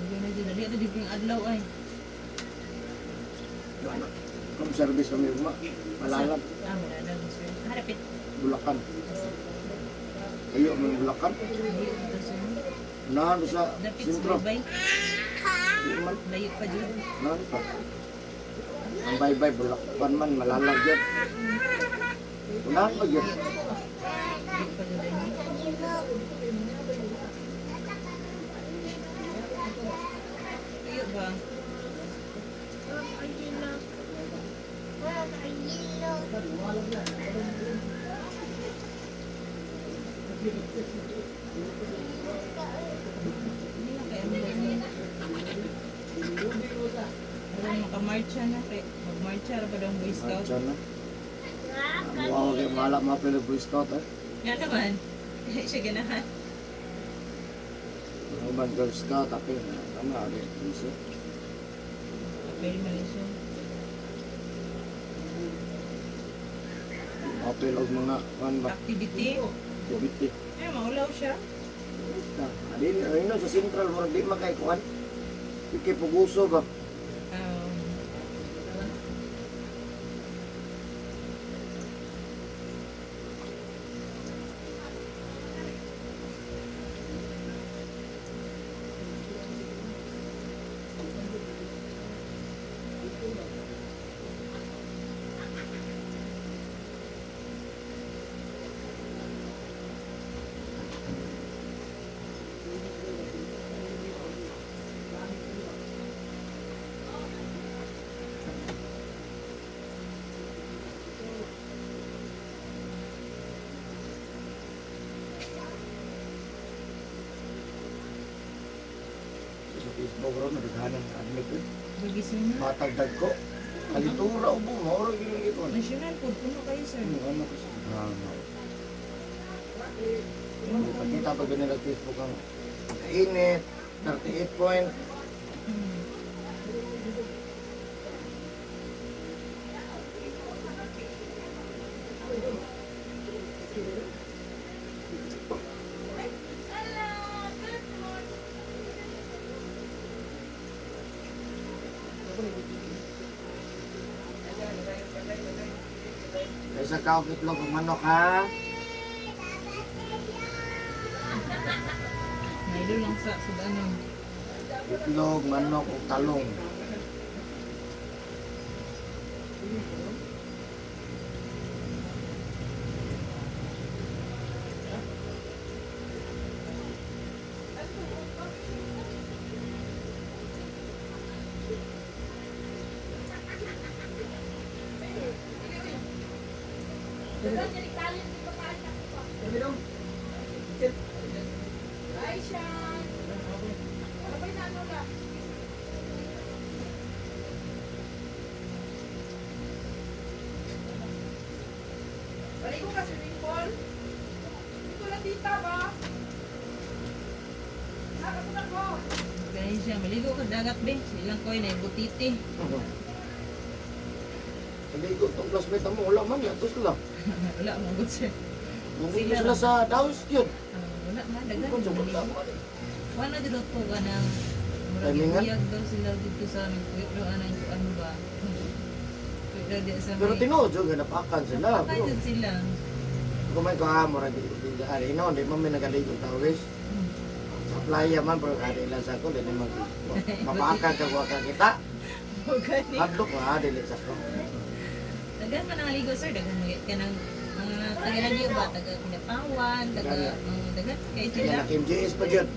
Yun na dyan. Dali ito dito yung adlaw ay. Ano? Kung service kami ugma, malalag, Ah, malalag sir. Harapit. Bulacan. Ayo, may Bulacan. Layo ito sir. Unahan ba sa Dapit sa sentro. baybay. Di man, Layo pa dyan. unahan pa. Ang baybay, Bulacan man, malalag yun. Unahan pa yun. Layo pa dyan. Layo ba? Hindi na kaya mo. Wala makamarcha na kay magmarcha ra ba daw ang Boy Scout? Diyan na. Wow, kay mala mga pila Boy Scout eh. Nga naman. Siya ganahan. Ano ba Girl Scout, apil na. Tama, ari. Bisa. Apel man siya. Apil og mga kuan ba, Activity. activity. Ay, maulaw siya. Na, adin, ayun na, sa Central, murag di makay kuan. Di kay puguso ba? Sa Facebook ron, naghanan ng admit eh. Bagising na. Matagdag ko. Kalitura ubo, mauro yun yung ikon. National food, puno kayo sir. Ano, ano kasi? Ah, no. Pagkita pag ganun sa Facebook ang init, 38 point. Kaysa ka itlog ang manok ha. Nailo lang sa sudanon. Itlog, manok ug talong. Baligo ka swimming pool. Dito na tita ba? Nakakita ko. Ganyan siya, maligo ka dagat be. Ilang koy na butiti. Hindi ko itong classmate mo, wala man, yato sila. Wala mo good sir. Bumili sila sa Daos yun. Ah, wala man dagan. Kung sa Maligo. Wala dito to ka ng murag Timingan? ibuyag daw sila dito sa aming kuyog daw anang ano ba. Kuyog daw di sa Pero tinuod yun, ganapakan sila. Napakan Pero jud sila. kung may kuha mo, di no, di man may nagaligo tawis. Sa playa man, pero kaya lang sa ko, di naman mapakan ka kuha ka kita. Gani. Hadlok ha, dili sa ko. Dagan man ang ligo sir, dagan mo ka ng mga taga Lagyo ba, taga Pinapawan, taga mga dagan kay Kaya sila. naka-MJS pa dyan.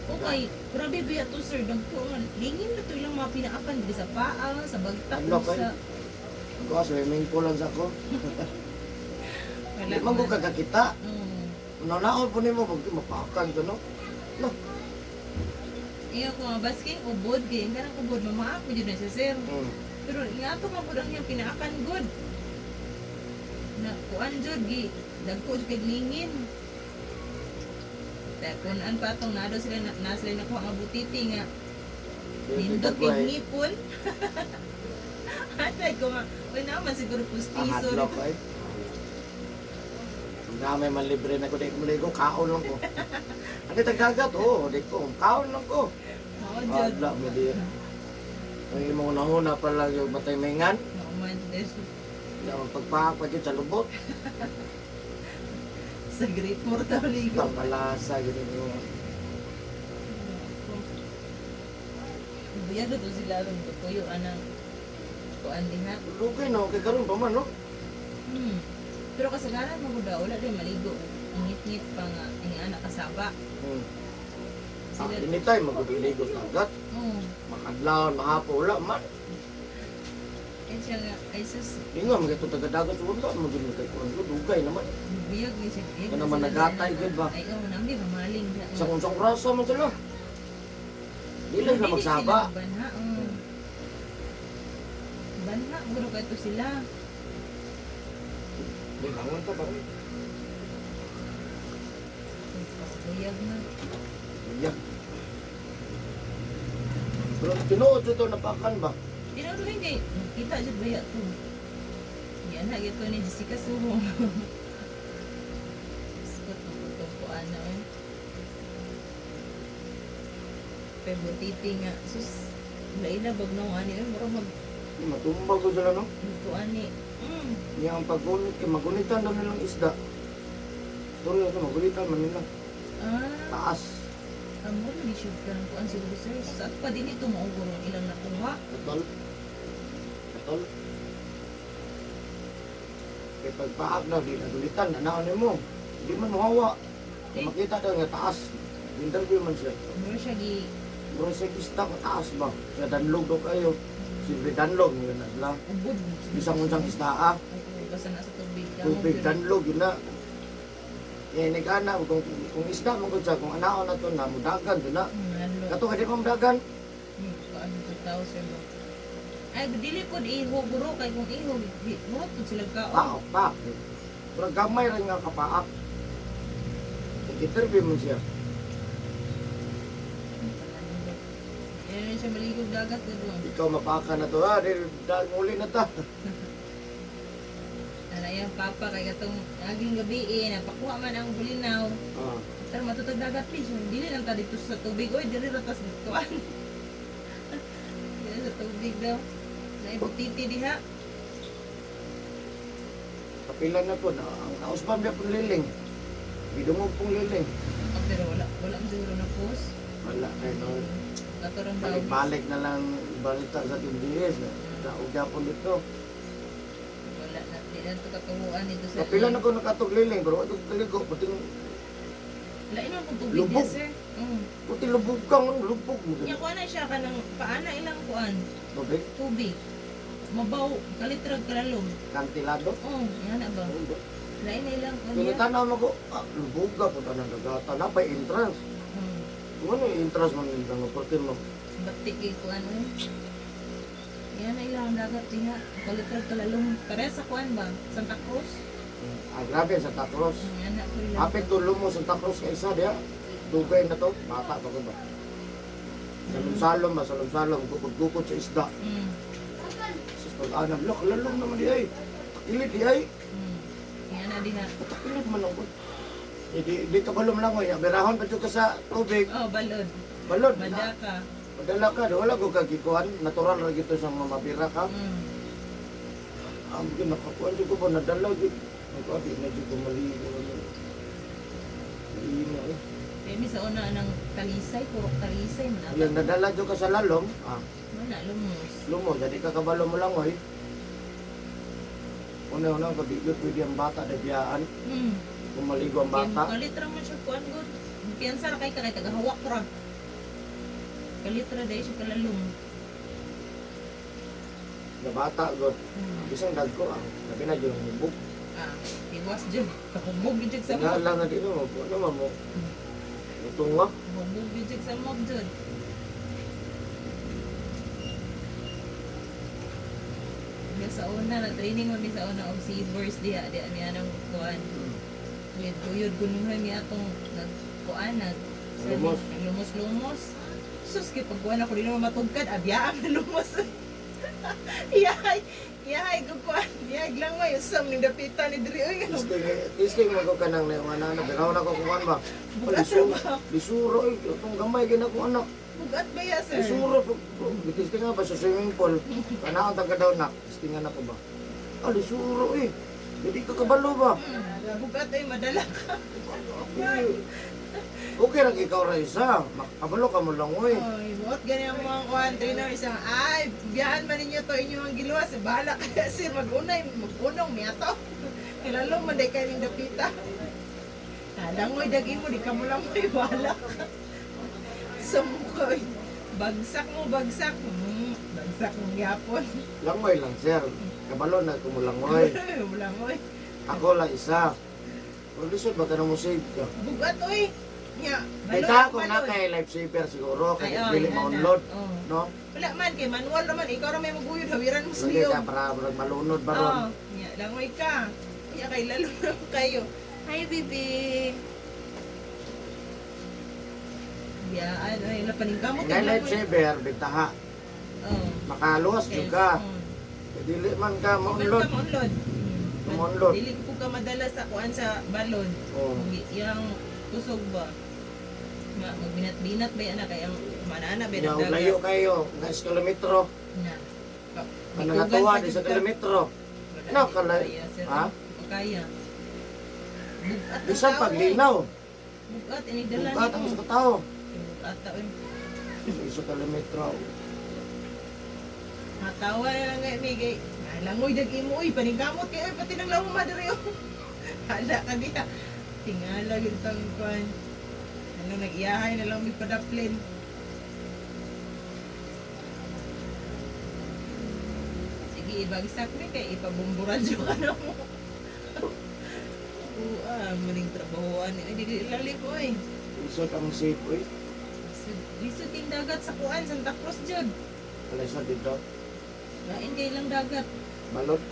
Okay, grabe ba to sir, dagko man. Lingin na to ilang mga pinaakan diri sa paa, sa bagtak, Ano, kay? sa Kuha, swimming pool lang sa ko. wala Di man ko kagakita. Oo. Unanaon po nimo pag mapakan ko, no? No. Iyo ko nga basking ubod kay ang kanang ubod mamaak mo jud na siya sir. Pero ingato man pud ang iyang pinaakan good. Na kuan jud gi dagko jud kay lingin. Kaya kuan pa atong naado sila na sila nakuha nga butiti nga nindot kay ngipon. Atay ko nga, uy naman siguro pustiso. Ang hadlok ay. Ang dami man libre na ko, di ko maligo, kaon lang ko. Ano tagdagat? Oo, di ko. Kaon lang ko. Oo, jud. Hadlok mo di. Ang imong nahuna pa lang yung matay maingan. Mao man jud. Hindi ang pagpaak pa dyan sa lubot. Sa Great Mortal Ligo. Pangkalasa, yun yung Buyag to sila ron tuyo anang kuan diha. Lugay no, kay karon pa man no. Pero kasagaran mo gud wala din maligo. Ngit-ngit pa nga ang anak kasaba. Ah, Sila anytime magubiligo sa dagat, oh, makadlaw, mahapo, wala man. ay siya nga ay sus Di nga magito taga dagat wala magud kay kuan dugay naman. buyag ni siya. Buyag Kana na man sila nagatay diha. gud ba? Ay oh, nanggi mamaling diha. Sa kung sa rasa man sila. Di lang sila Dili magsaba. sila Banha. Oh. Banha guro kay to sila. Di bangon ka ba? Buyag na. Yeah. Pero tinuod ito napakan ba? Tinuod rin kay kita jud baya to. Yan na gyud ko ni Jessica Suho. Scott mo ko kuan na eh. Pero titi nga sus laila bag no ani eh mura mag Di matumbag ko sila no. kuan ni. Niya ang paggunit kay magunitan daw nilang isda. Storya sa magunitan man nila. Ah, Taas. amo ni shoot ka ng kuan siguro sir. Sa ato pa din ito mauguro ilang nakuha. Atol. Atol. Kay pagpaak daw, di nagulitan, nanaon nimo. Di man muhawa. Eh. Makita daw nga taas. Interview man siya. Mura siya gi Mura siya isda ko taas ba? Kaya danlog daw kayo. Siyempre danlog, yun na sila. ubod. Bisang unsang isda ah. Ay, oo, basta nasa tubig. Tubig, danlog, yun na. Eh, nag-ana, kung isda mo gud siya, kung anaon na to na, mudagan, yun na. Nalo. Kato, kaya di ko mudagan. Kuan sa tao sir mo. Ay, dili pod ihog bro kay kung ihog, murot pud sila kaon. Paak, paak. Pero gamay rin nga kapaak. Nag-interview man siya. Yan siya maligog dagat gud. Ikaw mapaka na to, ah, di, dahil muli na ta. Ana yang papa kay katong aging gabi eh, napakuha man ang bulinaw. Ah, Pero matutag dagat please, dili lang ta dito sa tubig. Oy, dili ra ta sa kuan. Dili sa tubig daw. Naibutiti diha. kapila na po, na, ang nauspan niya pong liling. Bidungog pong liling. Oh, pero wala wala man siguro na post. Wala, kay no. Katorang daw. Balik-balik na lang balita sa TVS. Sa ugyapon dito. Wala na di na to katuhuan dito sa Kapila na ko nakatog liling, pero ito kaligo, puting, Lain man kung tubig Lubog. niya, sir. Puting lubog kang, lubog mo. Nya kuan na siya kanang paana ilang kuan Tubig, tubig. Mabaw kalitrag kalalom. kantilado. Oh, yan na ba? Lain na ilang kuan niya. Pinitanaw mo ko, ah, lubog ka, puta ng dagatan, napay entrance. Kung ano yung entrance man nila, nga, porte mo. Batik kay kuan oy. Yan na ilang dagat diha. Kalitrag kalalom. Pareha sa kuan ba? Santa Cruz. Ah, grabe, Santa Cruz. Yan na ko ilang. Apit tulo mo Santa Cruz kay isa diya. Dugay na to, bata pa ko ba. Salom-salom ba, salom-salom, gukod-gukod sa isda. Sa pag-anam, lok, lalong naman di ay. Takilid di ay. Yan na diha. Takilid man ako. Eh, di ka balom lang, oy. Abirahon pa dyan ka sa tubig. Oh, balod. Balod. Madaka. Madala ka, wala ko kagikuan. Natural ra gito sa mga mabira ka. Ang ah, nakakuan ko ba, nadala gid. Nagkuan, di na dyan ko maligo. Mahina eh. Kaya sa una ng talisay, purok talisay man ata. Yung nadala dyan ka sa lalom, ah, Wala lumos. Lumo, jadi kakabalo mo lang, oy. Una-una, kabigyo, pwede ang bata, dabiyaan. Kung maligo ang bata. Kalitra man siya kuan gud. Piyansa ra kay kay tagahawak ra. Kalitra dai siya kalalom. Na bata, god. Isang dagko, ang labi na dyan ang hubog. Ah, iwas jud. Kahubog jud sa Nga mob. lang na dito, ano man mo. Utunga. Hubog jud sa mob jud. Sa una, na-training mo mi sa una og Seaverse diha, diha mi anang kuan. Guyod kunuhan mi atong nagkuan nag Lumos. Lumos-lumos. Sus, kay pagkuan ako di naman matugkad, abya ang lumos. Iyahay, iyahay kuan, iyahay lang may usam ning dapitan ni diri oy. Testing, testing mo ko kanang na yung anak, biraw na ko kuan ba. Bugat Lisuro, ba? lisuro, eh, itong gamay gina ko anak. Bugat ba ya, sir? Lisuro, testing nga ba sa swimming pool. Kanaon taga daw nak, testingan ako ba. Ah, lisuro eh. Hindi ka kabalo ba? Bugat ay madala ka. Okay. Okay lang ikaw ra isa. Makabalo ka mo lang oy. Oy, buot gani ang mga kuan trainer isang ay biyahan man ninyo to inyo ang giluwas, bahala ka sir magunay, magunong mi ato. Kilalo man day kay ning dapita. Nalangoy dagi mo di ka mo lang may bahala ka. Sumukoy. Bagsak mo, bagsak. Bagsak mo gyapon. Langoy lang sir. Kabalo na ko mo langoy. Langoy. Ako lang isa. Pero lisod ba ka na mo save ka? Bugat oy. Nya, Kay balon, ko na balon. kay lifesaver siguro kay Ay, oh, dili yan na. ma-unload, Oh. no? Wala man kay manual naman ikaw ra may maguyod hawiran mo sa Lagi liyo. ka para murag malunod ba ron? Oo. Nya, langoy ka. Nya kay lalo na kayo. Hi, baby. Biyaan, ay, napaningkamot. Kay lifesaver bitaha. Oo. Makaluwas jud ka. Kay dili man ka Ma-unload. ma-unload. Ma-unload. Ma-unload. Dili ko ka madala sa kuan sa balon. Oh. Yang kusog ba? Ma, magbinat-binat ba yan na kay ang manana ba Nya, ng dagat? layo kayo nga is kilometro. Na. Ang nangatuwa di sa kilometro. Wala, No, di ko kalay- kaya, sir. Ha? Di ko kaya. Bugat ang Bisan tao, paglinaw, eh. Bugat, inigdala bugat ang sa tao. Bugat tao. Eh. Isa kilometro. Matawa na lang ngayon, Migay. Nalangoy, dag imo, uy, paningkamot kayo, uy, pati nang lawang madre, oh. Hala ka diya. Tingala, yun tang kwan. Ano, nag-iyahay na lang may padaplin. Sige, ibagsak mi kay ipabumburadyo ka na mo. Oo, ah, maning trabahoan. Ay, di lalim, oy. Lisod ang safe oy. Lisod yung dagat sa kuan, Santa Cruz, jud. Kalisod dito. Lain kay lang dagat. Balot.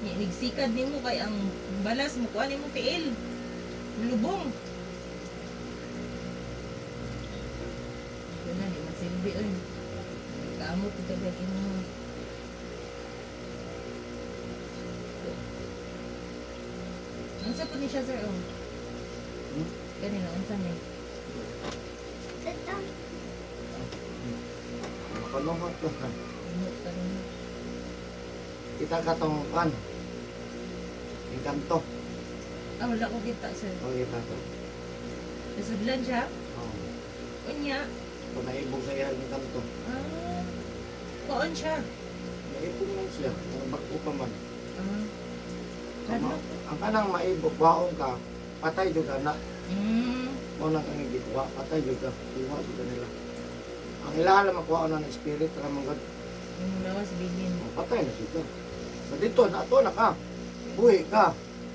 Ni nigsikad nimo kay ang balas mo kuan nimo tiil. Lubong. Yun na, di masilbi oy. Kamot ito kay imo. Unsa po ni siya sir oh? Hmm? Kanina unsa ni? Makalungot to. Ano karon? Kita ka tong kan. Engkanto. Ah, wala ko kita sir. Oh, kita to. Nasudlan siya. Oh. Unya. Kung naibog sa iya engkanto. Ah. Kuan siya. Naibog man siya. Ang bag-o pa man. Ah. Ang, ang kanang maibog, baong ka, patay jud ka na. Mo nang ang gikuha, patay jud ka. Kuha jud ka nila. Ang ilaha lang makuha na ng spirit, ramang God. Yung lawas bilin. Oh, patay na siya. So dito, na to na ka. Buhi ka.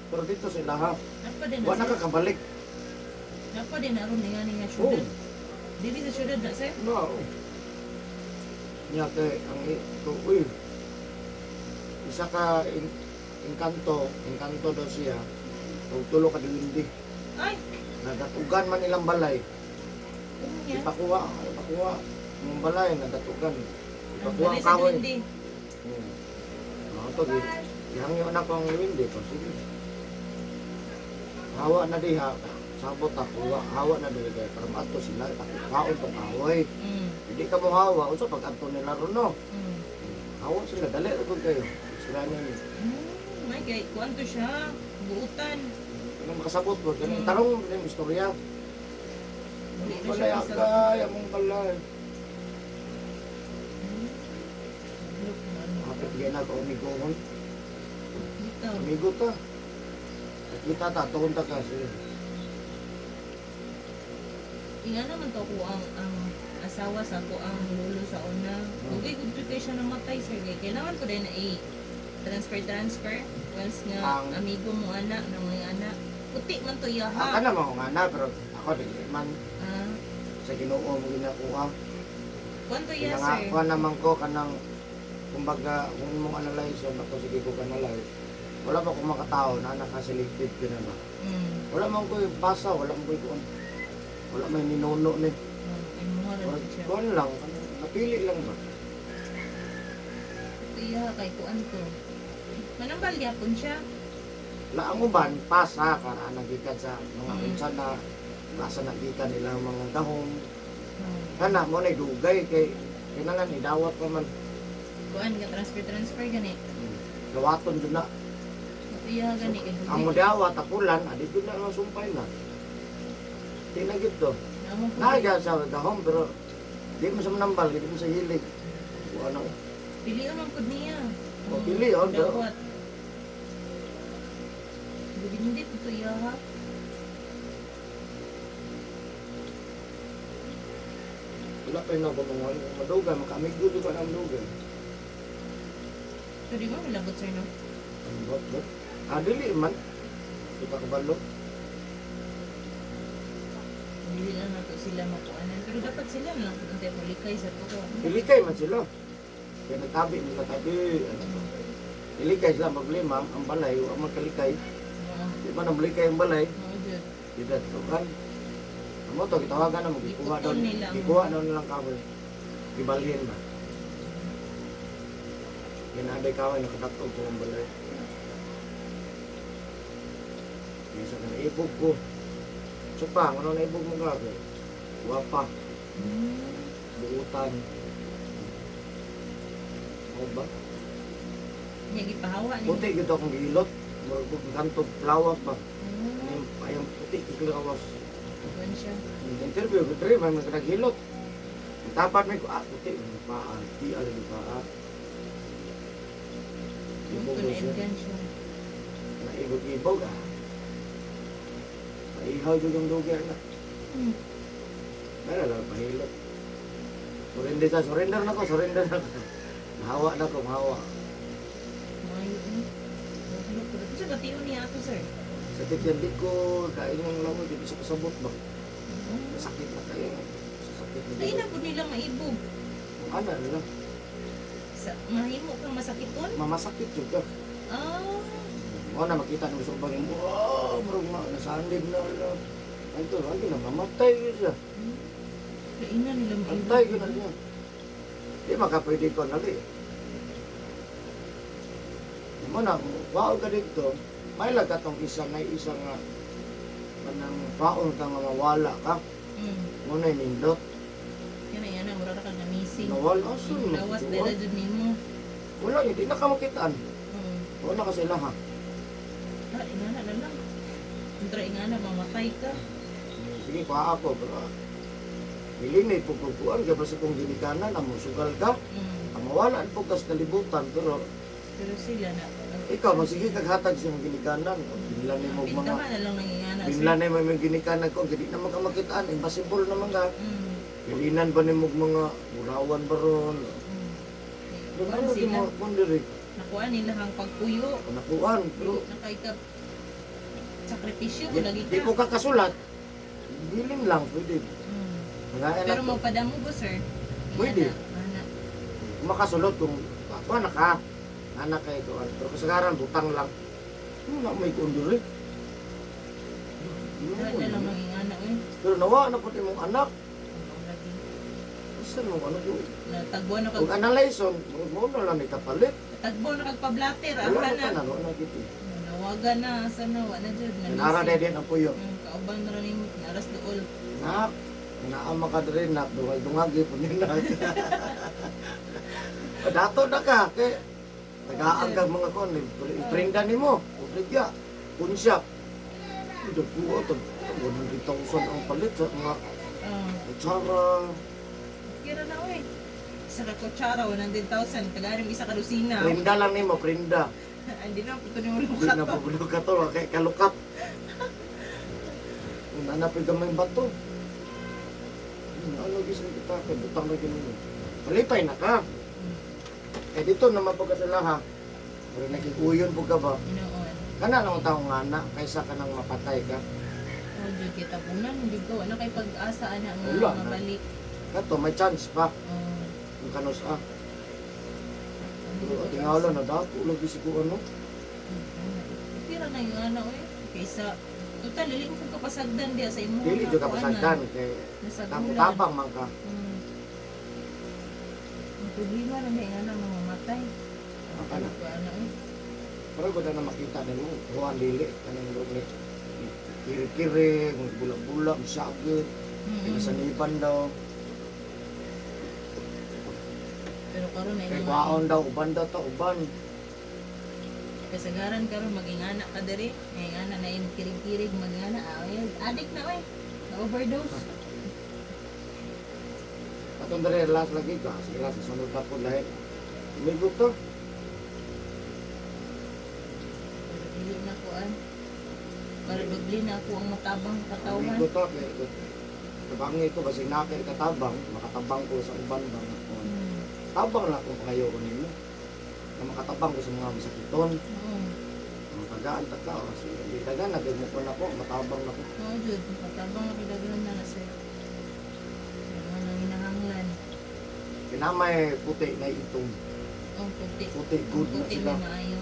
Pero dito sa ilaha, Napa din wa na na sir. ka kabalik. Napa din na ron nga nga Oh, syudad. Dili sa syudad na sir. no. Nya kay ang ito, uy. Isa ka engkanto, engkanto daw siya. Ug tulo ka diwindi. Ay, Nagatugan man ilang balay. unya. Ipakuha, ipakuha. Ang balay nagatugan. Ang Ipakuha balay ang sa kahoy. Duwende. Mga to, gihangyo na ko ang liwindi ko. Sige. Hawa na diha. Sabot ako, hawa na dili kay para maato sila ipakuhaon tong kahoy. Hindi ka mo hawa, unsa pag adto nila ron no. Hawa sila dali ra gud kayo. Sila ninyo. May kay kuan to siya, buutan. Ano makasabot ko kanang tarong ning istorya. Dili na Balay siya kasabot. agay among balay. Look, ano. Hapit gyud na ko amigohon. Dito. Amigo ta. Kita ta tuon ta ka sige. Inga naman to ko ang asawa sa ko ang lolo sa una. Okay, kung kay siya namatay sir kay kailangan ko din na i transfer transfer once nga amigo mo anak na mga anak. Puti man to Ang yaha. kana mo nga na pero ako dili man Ah, sa Ginoo mo ginakuha. kuan to ya Kaya nga, sir. kuha naman ko kanang kung Kumbaga, kung imong analyze yun, ako sige ko analyze. Wala pa kung makatao na nakaselected ka na ba. Wala man ko yung basa, wala man ko yung wala may ninuno ni. Imuha ra Murag, jud siya. kuwan lang, napili lang ba? Ito iya kay kuan to. Manambal gyapon siya. La ang uban, pasa, karaan nagikan sa mga unsa na, asa nagikan ilang mga dahon. Kana mo na dugay kay kinahanglan idawat pa man. Kuan nga transfer transfer gani. Dawaton jud na. Ito iya gani kay Ang modawat tapulan, adi jud na ang sumpay na. Di na gid to. Namo po. Naga sa dahon pero di mo sa manambal, di mo sa hilig. Kuan na. Pilion man pud niya. O, pilion, pero- Dawat. Hindi po to iya ha. Wala pa yun ako mga madugay, makaamigo jud ka ng dugay. Pero di mo malabot sir no. Ang bot bot. Ah, dili man. Di pa kabalo. Dili lang nato sila makuanan. Pero dapat sila na lang kung tayo mulikay sa tuko. Ilikay man sila. Kaya nagtabi, nagtabi. Ano to. Ilikay sila ang problema, ang balay, wa man kalikay. Oo. Di ba namulikay ang balay? Oo, jud. Di ba ito kan? Amo to, gitawagan na mo, gikuha daw. Iputol nila ang- Gikuha daw nilang kahoy. Gibalhin ba? Ginaday kahoy, nakadatog ko ang balay. Kaya sa naibog ko. So pa, ano naibog mo kahoy? Wapa, buutan. Ano ba? Niya gipahawa niya. Puti gito akong gilot. Murag ko gantog lawas ba. Ayong, ayong puti gito lawas. Kuan siya. Interview ko dre may mga naghilot. Ang tapat may ko ah puti ang paa, di alam yung paa. Ibog Ito ko na siya. siya. Naibog-ibog ah. Maihaw jud ang dugay na. Pero lang pahilot. Surrender sa surrender na ko, surrender na ko. Mahawa na ko, mahawa. Mayo eh. Mahulog ko. Sa bation niya ato sir. Sakit yan di ko, kain yung langoy, di ko sa kasabot ba? Sakit na kayo. Sakit na Ay na po nila maibog. Ang ana nila. Sa, mahimo kang masakiton. Mamasakit jud ka. Ah. Mo na makita ng subang yung wow, murag ma nasandib na na. Ay to, lagi na mamatay gyud siya. Kaina nila maibog. Antay gyud na siya. Di makapwede ko nali. Mo na wao ka dito, may lagatong isa na isa nga kanang paon ka nga mawala ka. Mo na nindot. Yan na yan na, mura ra kang na-missing. Nawala asun mo. Lawas dala jud nimo. Wala, hindi na ka makitaan. Wala ka sa ilaha. Ah, ingana na lang. Kontra ingana, mamatay ka. Sige, kuha ako. Pero, dili na ipugpuan, kaya basta kung ginikanan, amo sugal ka, mawala ang pugkas kalibutan, pero Pero sila na. ikaw, magsige kaghatag sa imong ginikanan. Binlan nimo og mga, Pinta na lang nang ingana. Sir. binlan nimo mga ginikanan ko, dili naman ka makitaan, impossible naman ka. Bilinan ba nimo og mga burawan ba ron? Pero Kuan ano di sila. mo, kung diri, Nakuha nila ang pagpuyo. nakuan, pero Nakay ka sakripisyo di, lagi di ka. ko kakasulat, bilin lang, pwede. Kagaya Pero na, magpadamo ko, sir. Pwede. Ana. Makasulot kung ako na ka, anak kay ko, pero kasagaran butang lang. Ano na may kunduri? Wala na lang mangingana eh. Pero nawa na po imong anak. Ano lagi. Asa mo ano ko? Natagbo na Kung kag analyze on, mo na lang ni kapalit. tagbo na kag pablater Wala asa na na. tanan, wala gid. Nawaga na asa na wa na jud na. Nara na din ang puyo. Kauban ra ning naras dool. Nak, naama ka diri nak, dungag dungag gyud ni nak. Dato na ka kay tagaan kag mga kon, iprinda nimo, obligya. Kunsya. Dagko to 100,000 ang palit sa mga kutsara. Kira na oy. Isa ka kutsara 100,000 tagarim isa ka dosina. Prinda lang nimo, prinda. Hindi na puto ni ulo Hindi ka na to. pabulog ka to, kay kalukat. Nanapin ka may bato. Ano gising kita kay butang na ganun. Malipay na ka. Eh dito naman po ka sa laha. Pero nagkikuyon po ka ba? Inoon. Kana lang ang taong ngana kaysa ka nang mapatay ka. Oh, jud kita bunan jud ko wala kay pag-asa ana nga Wala na. mabalik. Kato may chance pa Oh, kung kanus ah. Pero tingala na dato lagi siguro ano. Tira na yung ano eh. Kaysa, total, dili mo kung kapasagdan diya sa imo. Dili jud kapasagdan kay Nasagulan. tabang man ka. Ang problema na may ano, mamamatay. Aka na. Ano eh. Pero gud na makita nimo kuan dili kanang lugli. Kiri-kiri, bula-bula, masagit, pinasaniban daw. Pero karon na Kay yung kwaon daw, uban daw ta, uban. kasagaran karon magingana ka diri. Ngana na yung kirig-kirig magingana. Ah, oy, adik na oy. Na overdose. Atong dere last lagi ka, sige lang sa sunod na po lahi. Tumigo to. Pero dili na kuan. Para dubli na ako ang matabang katawan. Tumigo to kay tabangi ko basig na kay katabang, makatabang ko sa uban ba. Tabang lang ko pangayo nimo. Na makatabang ko sa mga masakiton, Oo. mga tagaan ta ka, o, sige, di tagaan na mo ko na ko, matabang na ko. Oo, jud. Matabang ako daghan na na sir. Mga nang hinahanglan. Kinamay puti na itom. Oh, puti. Puti good na Puti sila. na maayo.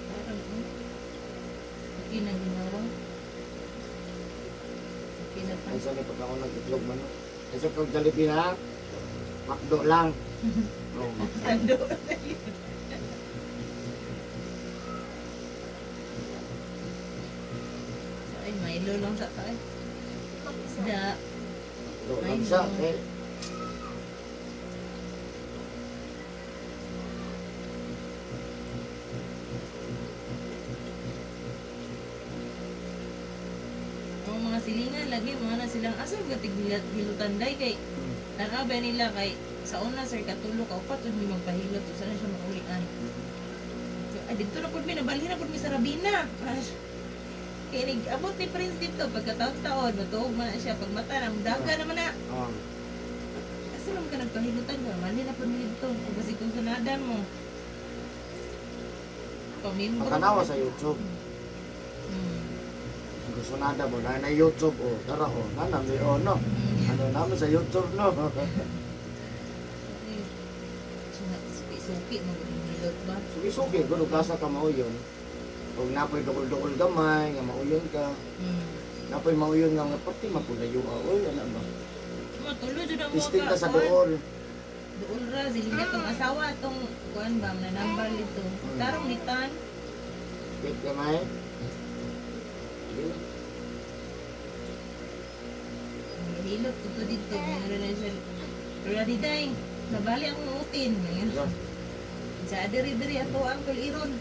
Parang, oh. Okay na ginawa. Okay na pa. Ay sa ni pagkaon ng itlog man. Ay sa kag Jollibee na. Makdo lang. Oh, Makdo. Ando. Ay, Milo lang sa tayo. Isda. Makdo lang siya. Eh, Ang mga silingan lagi mga na silang asa nga tighilutan day kay tanaw ba nila kay sa una sir katulo ka upat jud mi magpahilot usa na siya maulian. Ay didto na pud mi nabalhin na pud mi sa Rabina. Kay nig abot ni Prince dito pagkataon-taon matuog man na siya pagmata na daga naman na. ah, Asa man ka nagpahilutan ka malhin na pud mi didto kung basig kung sunadan mo. Pamimbro. Pagkanawa sa YouTube. Gusto nada mo na na YouTube oh, tara oh, na na oh no. Ano naman sa YouTube no. Suki-suki mo hilot ba? Suki-suki gud kasa ka mauyon. Ug napoy dukol-dukol gamay nga mauyon ka. Napoy mauyon nga nga perti mapulayo oy ana ba. Matulo jud ang Testing ka sa dool. Dool ra sila tong asawa tong kuan ba nanambal dito. Tarong litan. Wait gamay. Sige lang. Hilot dito dito. Meron na siya. Ready day. Nabali ang utin. Sige. Sa diri diri ato ang tuliron.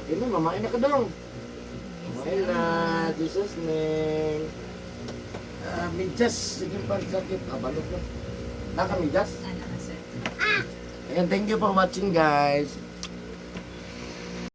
Okay na, mamain na ka dong. Mamain na, Jesus name. Ah, medyas, sige pa, sakit. Ah, balot na. Naka medyas. Ana sir. Ayan, thank you for watching guys.